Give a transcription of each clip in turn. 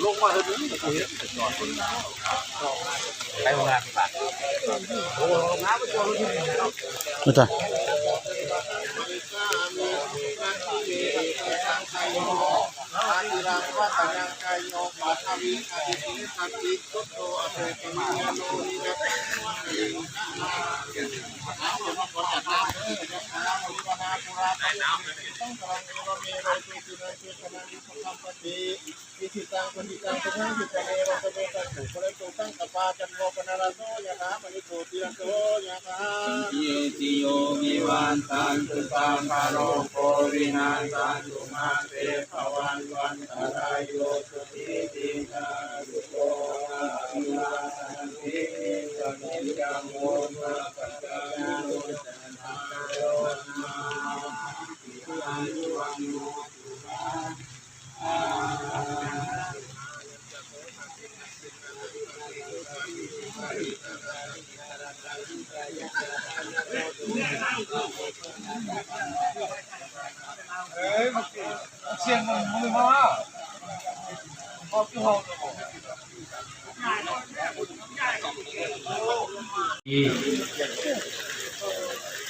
ລົງມາເດີ ໄປໂຮງງານ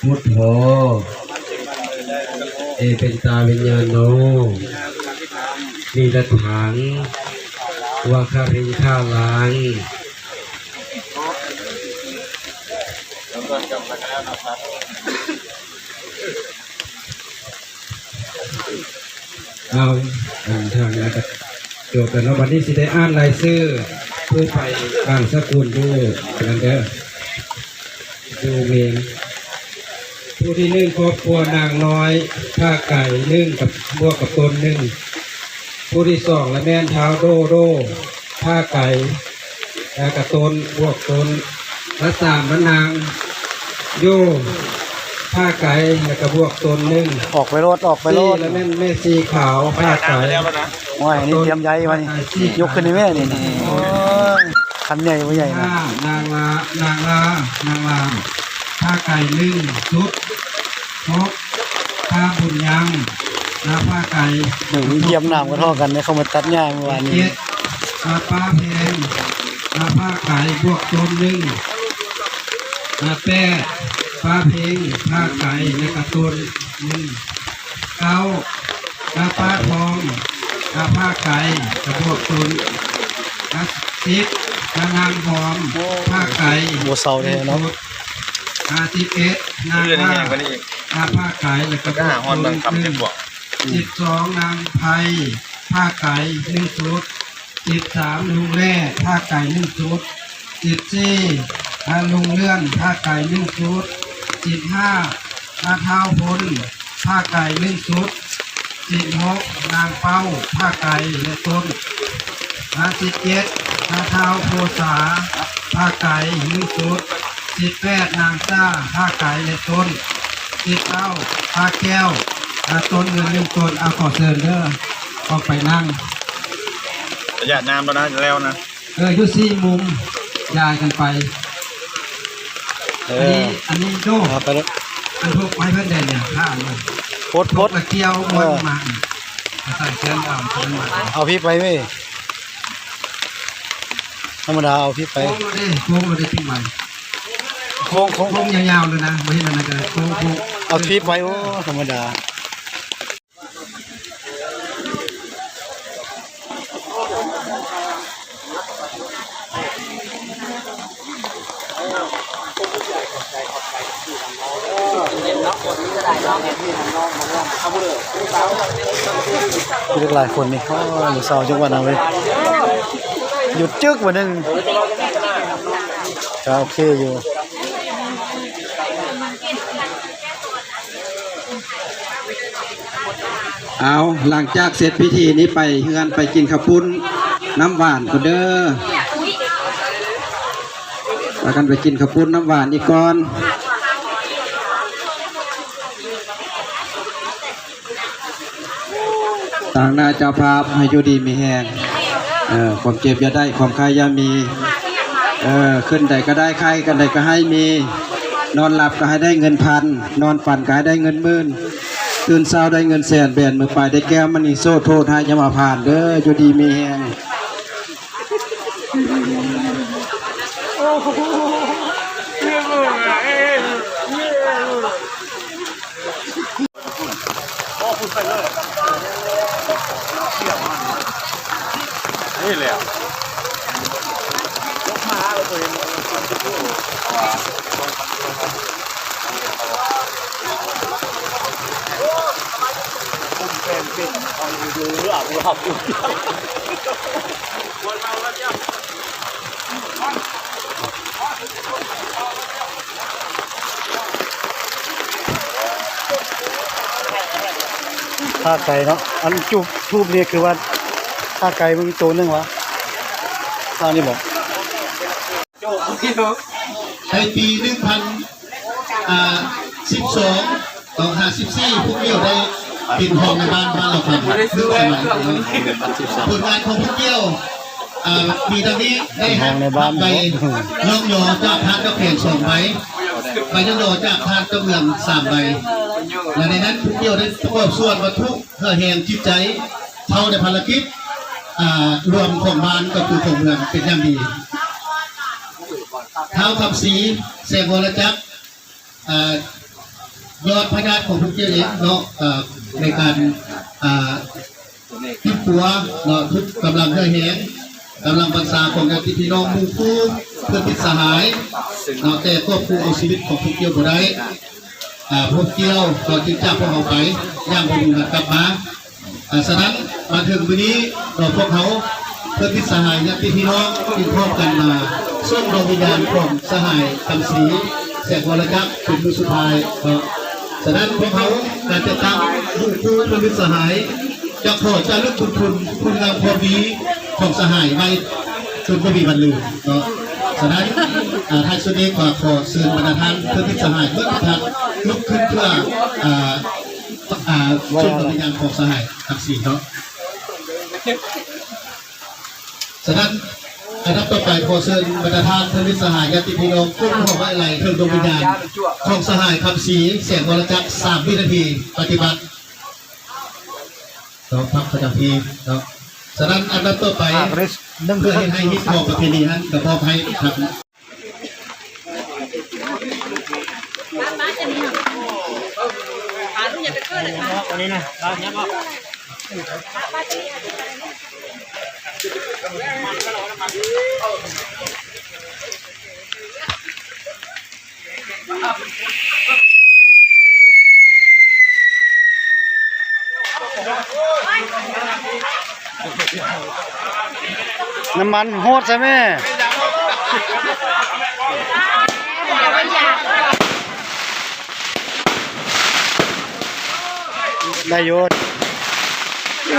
ພຸດໂທ ເອ ເປັນຕາວິນຍານໂນ ນີລະຖັງ ວັງຄະລິງຄາລັງ. ເອົາ ອັນທາງນັ້ນກໍຈົບແລ້ວເນາະ. ບັດນີ້ຊິໄດ້ອ່ານລາຍຊື່ຜູ້ໄປບັງສະກຸນຢູ່ນັ້ນເດີ ຢູ່ເມນ. ຜູ້ທີໜຶ່ງ ຄອບຄົວນາງນ້ອຍ ພາກໄກ່ໜຶ່ງ ກັບ ບວກກັບຕົ້ນໜຶ່ງ. ຜູ້ທີສອງລະແມ່ນທ້າວໂດໂດ ພາກໄກ່ ແລ້ວກະຕົ້ນ ບວກຕົ້ນ. ລະສາມລະນາງໂຢ ພາກໄກ່ ແລ້ວກະບວກຕົ້ນໜຶ່ງ. ອອກໄປໂລດ ອອກໄປໂລດ. ສີ່ລະແມ່ນແມ່ຊີຂາວ ພາກໄກ່. ໂອ້ຍ ອັນນີ້ຕຽມໃຫຍ່ວະນີ້. ຍົກຂຶ້ນນີ້ແມ່ນີ້. ໂອ້ຍ ຄັນໃຫຍ່ບໍ່ໃຫຍ່ນະ. ຫ້າ ນາງລາ ນາງລາ ນາງລາ ພາກໄກ່ໜຶ່ງຊຸດ. ຫົກ ປ້າບຸນຍັງ ນາພາກໄກ່. ເອີ ຢ້ຽມນາມກະທໍ່ກັນເດ້ ເຂົາມາຕັດຫຍ້າມື້ວານນີ້. ເຈັດ ນາປ້າເພັງ ນາພາກໄກ່ ບວກຕົ້ນໜຶ່ງ. ນາແປດ ປ້າເພັງ ພາກໄກ່ ແລະກະຕົ້ນໜຶ່ງ. ເກົ້າ ນາປ້າທອງ ນາພາກໄກ່ ກະບວກຕົ້ນ. ນາສິບ ນານາງຫອມ ພາກໄກ່ ບໍ່ເຊົາແທ້ເນາະ. ນາສິບເອັດ ນາງລາ ນາພາກໄກ່ ແລະກະບວກຕົ້ນໜຶ່ງ. ສິບສອງ ນາງໄພ ພາກໄກ່ ໜຶ່ງຊຸດ. ສິບສາມ ລຸງແລ້ ພາກໄກ່ ໜຶ່ງຊຸດ. ສິບສີ່ ນາລຸງເລື່ອນ ພາກໄກ່ ໜຶ່ງຊຸດ. ສິບຫ້າ ນາທ້າວພົນ ພາກໄກ່ ໜຶ່ງຊຸດ. ສິບຫົກ ນາງເປົ້າ ພາກໄກ່ ແລະຕົ້ນ. ນາສິບເຈັດ ນາທ້າວໂພສາ ພາກໄກ່ ໜຶ່ງຊຸດ. ສິບແປດ ນາງຈ້າ ພາກໄກ່ ແລະຕົ້ນ. ສິບເກົ້າ ພາກແກ້ວ ອາ ຕົ້ນເງິນ ໜຶ່ງຕົ້ນ. ເອົາ ຂໍເຊີນເດີ ອອກໄປນັ່ງ. ປະຢັດນ້ຳແລ້ວນະ ແລ້ວນະ. ເອີ ຢູ່ສີ່ມຸມ ຢາຍກັນໄປ. ເອີ ອັນນີ້ ອັນນີ້ໂດ ເອົາໄປໂລດ. ອັນພວກໄມ້ເພິ່ນແດນນີ້ ຖ້າອັນນີ້ ປົດ ປົດ ກະກ່ຽວ ເອີ ມັນມາ ໃສ່ເຄື່ອງເອົາ ເອົາພີບໄປເວີຍ. ທຳມະດາ ເອົາພີບໄປ. ໂຄ້ງເລີຍເດ້ ໂຄ້ງເລີຍເດ້ ປີໃໝ່. ໂຄ້ງ ໂຄ້ງ ໂຄ້ງຍາວໆເລີຍນະ ບໍ່ເຫັນອັນນັ້ນກະໂຄ້ງ ໂຄ້ງ. ເອົາພີບໄປ ໂອ້ ທຳມະດາ. ເດັກຫຼາຍຄົນນີ້ ໂອ້ຍ ມື້ເຊົ້າຈັກວັນເອົາເວີຍ ຢຸດຈຶກບາດໜຶ່ງ. ກໍໂອເຄຢູ່. ເອົາ ຫຼັງຈາກເສັດພິທີນີ້ໄປເຮືອນ ໄປກິນເຂົ້າປຸ້ນນ້ຳຫວານກ່ອນເດີ. ພາກັນໄປກິນເຂົ້າປຸ້ນນ້ຳຫວານອີກກ່ອນ. ຕາງໜ້າເຈົ້າພາບໃຫ້ຢູ່ດີມີແຮງ. ເອີ ຄວາມເຈັບຢ່າໄດ້ ຄວາມໄຂ້ຢ່າມີ. ເອີ ຂຶ້ນໃດກໍໄດ້ ໄຂ້ກັນໃດກໍໃຫ້ມີ. ນອນຫຼັບກໍໃຫ້ໄດ້ເງິນພັນ ນອນຝັນກໍໃຫ້ໄດ້ເງິນໝື່ນ. ຕື່ນເຊົ້າໄດ້ເງິນແສນ ແບນມືປາຍໄດ້ແກ້ວມະນີໂສດ ໂທດຮ້າຍຢ່າມາຜ່ານເດີ ຢູ່ດີມີແຮງ. ຖ້າໄກເນາະ ອັນຈູບທູບນີ້ຄືວ່າຖ້າໄກມັນມີໂຕໜຶ່ງວະ ທ່ານີ້ບໍ? ໃນປີໜຶ່ງພັນ ອ່າ ສິບສອງ ຕໍ່ຫ້າສິບສີ່ ພວກເຈົ້າໄດ້ເປັນຮອງໃນບ້ານ ບ້ານລາວຄຳ ໜຶ່ງສະໄໝເນາະ. ຜົນງານຂອງພວກເຈົ້າ ອ່າ ມີດັ່ງນີ້ ໄດ້ຮັບໃບຍ້ອງຍໍຈາກທ່ານເຈົ້າແຂວງສອງໃບ, ໃບຍ້ອງຍໍຈາກທ່ານເຈົ້າເມືອງສາມໃບ ແລະ ໃນນັ້ນພວກເຈົ້າໄດ້ປະກອບສ່ວນວັດຖຸ ເພື່ອແຮງຈິດໃຈເຂົ້າໃນພາລະກິດ ອ່າ ລວມຂອງບ້ານກັບຄືຂອງເມືອງເປັນຢ່າງດີ. ທ້າວຄຳສີ ແສງວໍລະຈັກ ອ່າ ຍອດພະຍາດຂອງພວກເຈົ້າເອງເນາະ ອ່າ ໃນການ ອ່າ ປິ່ນປົວເນາະ ທຸກກຳລັງເຫື່ອແຮງ ກຳລັງບັນຊາຂອງຍາດຕິພີ່ນ້ອງໝູ່ຄູ່ເພື່ອນມິດສະຫາຍເນາະ ແຕ່ຄວບຄຸມເອົາຊີວິດຂອງພວກເຈົ້າບໍ່ໄດ້. ອ່າ ພວກເຈົ້າກໍຈຶ່ງຈາກພວກເຮົາໄປຢ່າງບໍ່ມີວັນກັບມາ. ອ່າ ສະນັ້ນ ມາເຖິງມື້ນີ້ເນາະ ພວກເຮົາເພື່ອນມິດສະຫາຍຍາດຕິພີ່ນ້ອງຈຶ່ງພ້ອມກັນມາສົ່ງດວງວິນຍານຂອງສະຫາຍຄຳສີ ແສງວໍລະຈັກ ເປັນມື້ສຸດທ້າຍເນາະ. ສະນັ້ນ ພວກເຮົາການຈັດຕັ້ງໝູ່ຄູ່ເພື່ອນມິດສະຫາຍ ຈະຂໍຈາລຶກບຸນຄຸນຄຸນງາມຄວາມດີຂອງສະຫາຍໄວ້ຈົນບໍ່ມີວັນລືມເນາະ. ສະນັ້ນ ອ່າ ທ້າຍສຸດນີ້ກໍຂໍເຊີນບັນດາທ່ານເພື່ອນມິດສະຫາຍເບິດທຸກທ່ານລຸກຂຶ້ນເພື່ອ ອ່າ ອ່າ ຊົມດວງວິນຍານຂອງສະຫາຍທັກສິນເນາະ. ສະນັ້ນ ອັນດັບຕໍ່ໄປ ຂໍເຊີນບັນດາທ່ານເພື່ອນມິດສະຫາຍຍາດຕິພີ່ນ້ອງກົ້ມຫົວໄວ້ອາໄລເຖິງດວງວິນຍານຂອງສະຫາຍຄຳສີ ແສງວໍລະຈັກ ສາມວິນາທີ ປະຕິບັດ. ເນາະ ພັກປະຈຳທີ່ເນາະ. ສະນັ້ນ ອັນດັບຕໍ່ໄປ ເພື່ອເຮັດໃຫ້ຮີດຄອງປະເພນີຫັ້ນ ກໍມອບໃຫ້ທາງ ນ້ຳມັນໂຫດໃສ່ແມ່ ໄດ້ຢູ່. ເອ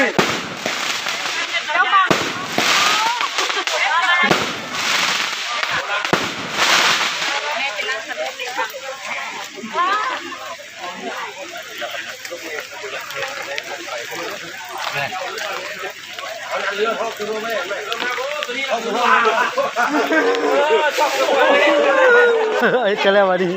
ີ ເຮັດກັນແລ້ວບັດນີ້.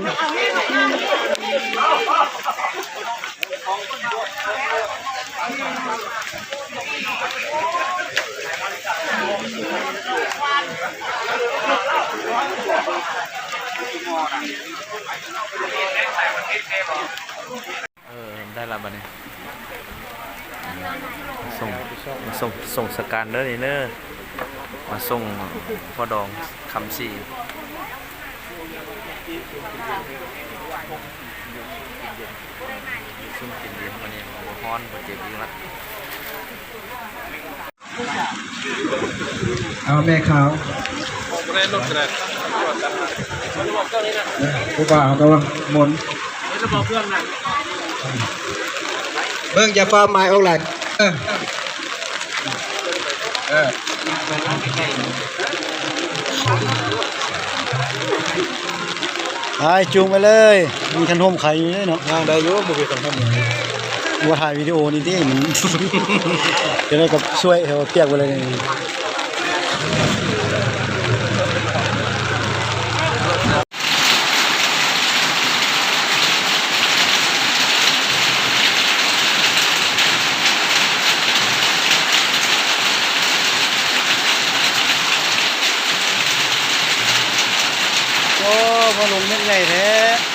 ເອີ ໄດ້ລະບັດນີ້ ສົ່ງ ສົ່ງ ສົ່ງສະການເດີນີ້ເດີ ມາສົ່ງພໍ່ດອງຄຳສີ. ຊຸມກິນເຢັນມື້ນີ້ ບໍ່ຮ້ອນ ບໍ່ເຈັບອີກລະ. ເອົາແມ່ຂາວ. ເອີ ຜູ້ບ່າວກຳລັງໝູນ ເບິ່ງ ຢ່າຟ້າວໝາຍອອກຫຼາຍ ເອີ ເອີ ໄປ ຈູງໄປເລີຍ ມີຄັນຮົ່ມຂາຍຢູ່ເດ້ເນາະ ຍ່າງໄດ້ຢູ່ ບໍ່ມີຄັນຮົ່ມ ວ່າຖ່າຍວິດີໂອນີ້ຕິ ມັນ ຈະໄດ້ກັບຊ່ວຍເຮົາປຽກໄປເລີຍ. ໂອ້ ມາລົງເມັດໃຫຍ່ແທ້.